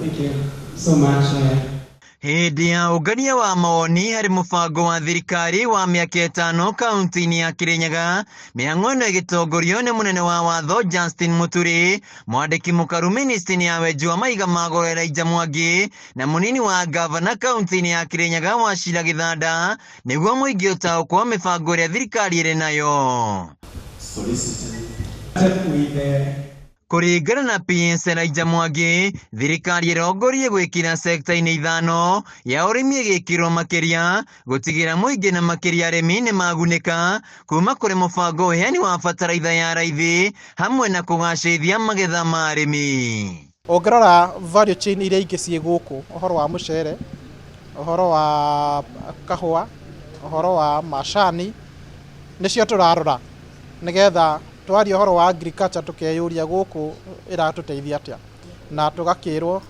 Thank you so much. Hĩndĩ ya ũngania wa mawoni harĩ mũbango wa thirikari wa mĩaka ĩtano kaunti-inĩ ya Kirinyaga, mĩhang'o ĩno ĩgĩtongorio nĩ mũnene wa watho Justin Muturi, mwandĩki mũkaru ministry-inĩ ya wenji wa mahiga ma goro Elijah Mwangi, na mũnini wa ngavana kaunti-inĩ ya Kirinyaga Wachira Gĩthanda, nĩguo mũingĩ ũtaũkwo mĩbango ĩrĩa thirikari ĩrĩ nayo. With the Kũringana na PS Elijah Mwangi, thirikari ĩrongorie gwĩkĩra sekta-inĩ ithano ya ũrĩmi ĩgĩkĩrwo makĩria gũtigĩra mũingĩ na makĩria arĩmi nĩ magunĩka kuma kũrĩ mũbango ũheani wa bataraitha ya raithi hamwe na kũgacĩrithia magetha ma arĩmi. Ũngĩrora value chain iria ingĩ ciĩ gũkũ, ũhoro wa mũcere, ũhoro wa kahũa, ũhoro wa macani, nĩcio tũrarora nĩgetha twaria ũhoro wa agriculture tũkeyũria gũkũ ĩratũteithia atĩa, na tũgakĩrwo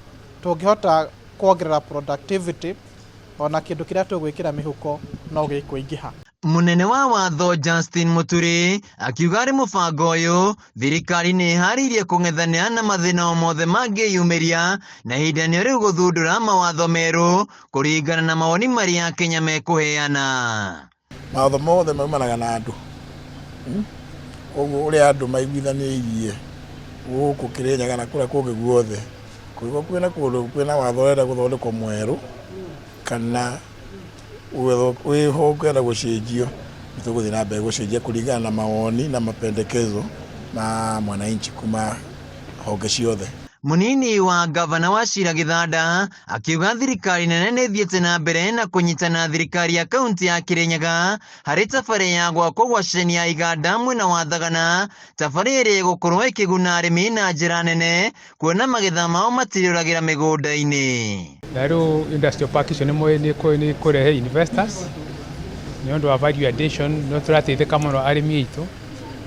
tũngĩhota kuongerera productivity ona kĩndũ kĩrĩa tũgwĩkĩra mĩhuko no gĩkũingĩha. Mũnene wa watho Justin Muturi akiuga harĩ mũbango ũyũ thirikari nĩ ĩharĩirie kũng'ethanĩra na mathĩna o mothe mangĩyumĩria na ihinda nĩ rĩu gũthundũra mawatho merũ kũringana na mawoni marĩa Akenya mekũheana. Mawatho mothe maumanaga na andũ. Koguo ũrĩa andũ maiguithanĩirie gũkũ Kĩrĩnyaga na kũrĩa kũngĩ guothe, kũngĩkorwo kwĩna kũndũ kwĩna watho ũrenda gũthondekwo mwerũ kana wĩho ũkwenda gũcenjio, nĩ tũgũthiĩ na mbere gũcenjia kũringana na mawoni na mapendekezo ma mwananchi kuma honge ciothe. Mũnini wa ngavana Wachira Gĩthanda akiuga thirikari nene nĩ ĩthiĩte na mbere na kũnyitana thirikari ya kaunti ya Kirinyaga harĩ tabarĩra ya gwakwo gwa ceceni ya iganda mwena wa Thagana, tabarĩra ĩrĩa ĩgũkorwo ĩkĩguna arĩmi na njĩra nene kuona magetha mao matirĩũragĩra mĩgũnda-inĩ. Na rĩu industrial park icio nĩ kũrehe investors nĩ ũndũ wa value addition, no tũrateithĩka mũno arĩmi aitũ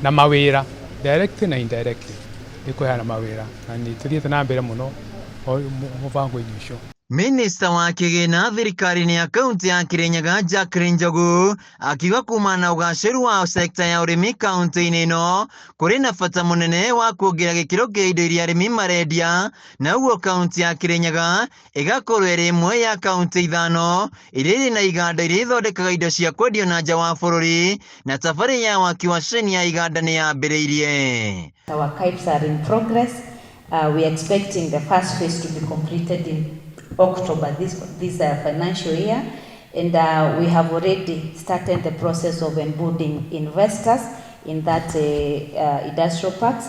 na mawĩra directly na indirectly nĩ kũheana mawĩra na nĩ tũthiĩte na mbere mũno mũbango-inĩ ũcio. Minista wa kĩgĩna thirikari-inĩ ya kaunti ya Kirinyaga Jacqueline Njogu akiuga kumana na ũgacĩru wa sekta ya ũrĩmi kaunti-inĩ ĩno kũrĩ na bata mũnene wa kuongerera gĩkĩro kĩa indo iria arĩmi marendia na ũguo kaunti ya Kirinyaga ĩgakorwo ĩrĩ ĩmwe ya kaunti ithano iria irĩ na iganda iria ithondekaga indo cia kwendio na nja wa bũrũri na tabarĩra ya waki wa ceceni ya iganda nĩ yambĩrĩirie. Our CAIPs are in progress. We are expecting the first phase to be completed in October this financial year. And we have already started the process of onboarding investors in that industrial parks.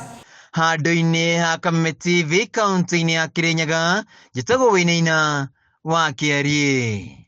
Handũ-inĩ ha Kameme TV kaunti-inĩ ya Kirinyaga, njĩtagwo Wainaina wa Kĩariĩ.